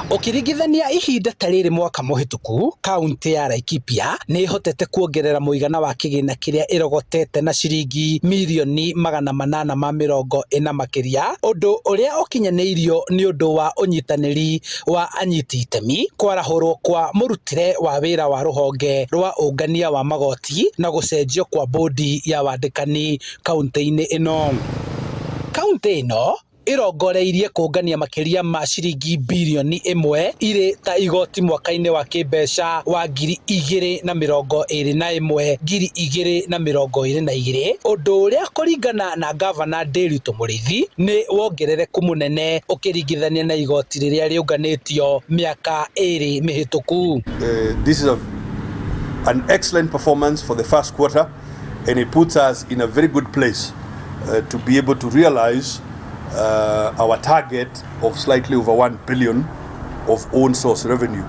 Ũkĩringithania ihinda ta rĩrĩ mwaka mũhĩtũku, kaunti ya Laikipia nĩ ĩhotete kuongerera mũigana wa kĩgĩna kĩrĩa ĩrogotete na ciringi mirioni 840 makĩria, ũndũ ũrĩa ũkinyanĩirio nĩ ũndũ wa ũnyitanĩri wa anyiti itemi, kwarahũrwo kwa mũrutĩre wa wĩra wa rũhonge rwa ũngania wa magoti na gũcenjio kwa bodi ya wandĩkani kaunti-inĩ ĩno. Kaunti ĩno ĩrongoreirie kũngania makĩria ma ciringi birioni 1 irĩ ta igoti mwaka-inĩ wa kĩmbeca wa 2021 2022, ũndũ ũrĩa kũringana na ngavana Ndiritu Mũrĩithi nĩ wongerereku mũnene ũkĩringithania na igoti rĩrĩa rĩũnganĩtio mĩaka 2 mĩhĩtũku. This is an excellent performance for the first quarter, and it puts us in a very good place to be able to realize our target of slightly over 1 billion of own source revenue.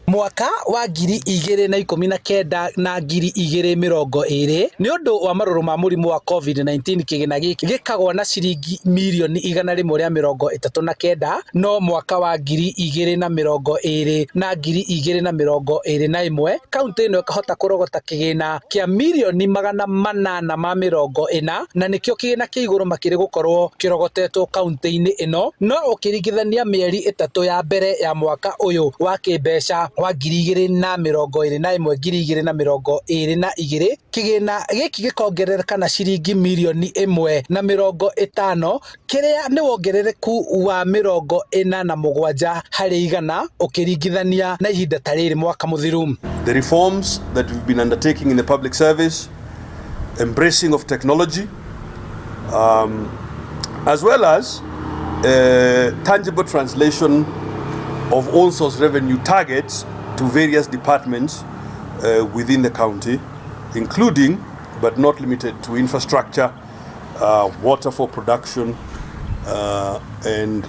Mwaka wa 2019 na 2020, nĩ ũndũ wa marũrũ ma mũrimũ wa COVID-19, kĩgĩna gĩkĩ gĩkagwa na ciringi mirioni 139, no mwaka wa 2020 na 2021 kaunti ĩno ĩkahota kũrogota kĩgĩna kĩa mirioni 840, na nĩkĩo kĩgĩna kĩa igũrũ makĩria gũkorwo kĩrogotetwo kaunti-inĩ ĩno. No ũkĩringithania mĩeri 3 ya mbere ya mwaka ũyũ wa kĩmbeca wa 2021 2022, kĩgĩna gĩkĩ gĩkongerereka na ciringi mirioni 1.50, kĩrĩa nĩ wongerereku wa 47% ũkĩringithania na ihinda ta rĩrĩ mwaka mũthiru. The reforms that we've been undertaking in the public service, embracing of technology, as well as tangible translation of own source revenue targets to various departments within the county, including but not limited to infrastructure, water for production, and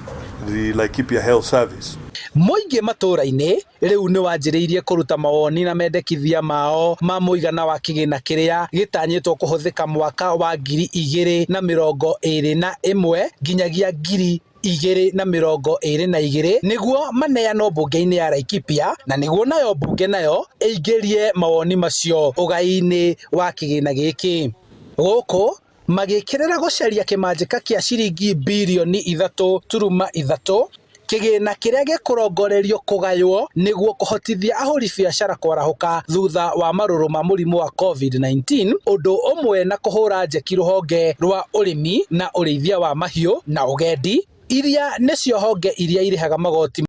the Laikipia Health Service. Mũingĩ matũũra-inĩ rĩu nĩ wanjĩrĩirie kũruta mawoni na mendekithia mao ma mũigana wa kĩgĩna kĩrĩa gĩtanyĩtwo kũhũthĩka mwaka wa 2021 nginyagia 2022, nĩguo maneanwo mbunge-inĩ ya Laikipia, na nĩguo nayo mbunge nayo ĩingĩrie mawoni macio ũgai-inĩ wa kĩgĩna gĩkĩ. Gũkũ magĩkĩrĩra gũcaria kĩmanjĩka kĩa ciringi birioni 3.3, kĩgĩna kĩrĩa gĩkũrongorerio kũgaywo nĩguo kũhotithia ahũri biacara kwarahũka thutha wa marũrũ ma mũrimũ wa COVID-19, ũndũ ũmwe na kũhũra njeki rũhonge rwa ũrĩmi na ũrĩithia wa mahiũ na ũgendi, iria nĩcio honge iria irĩhaga magoti.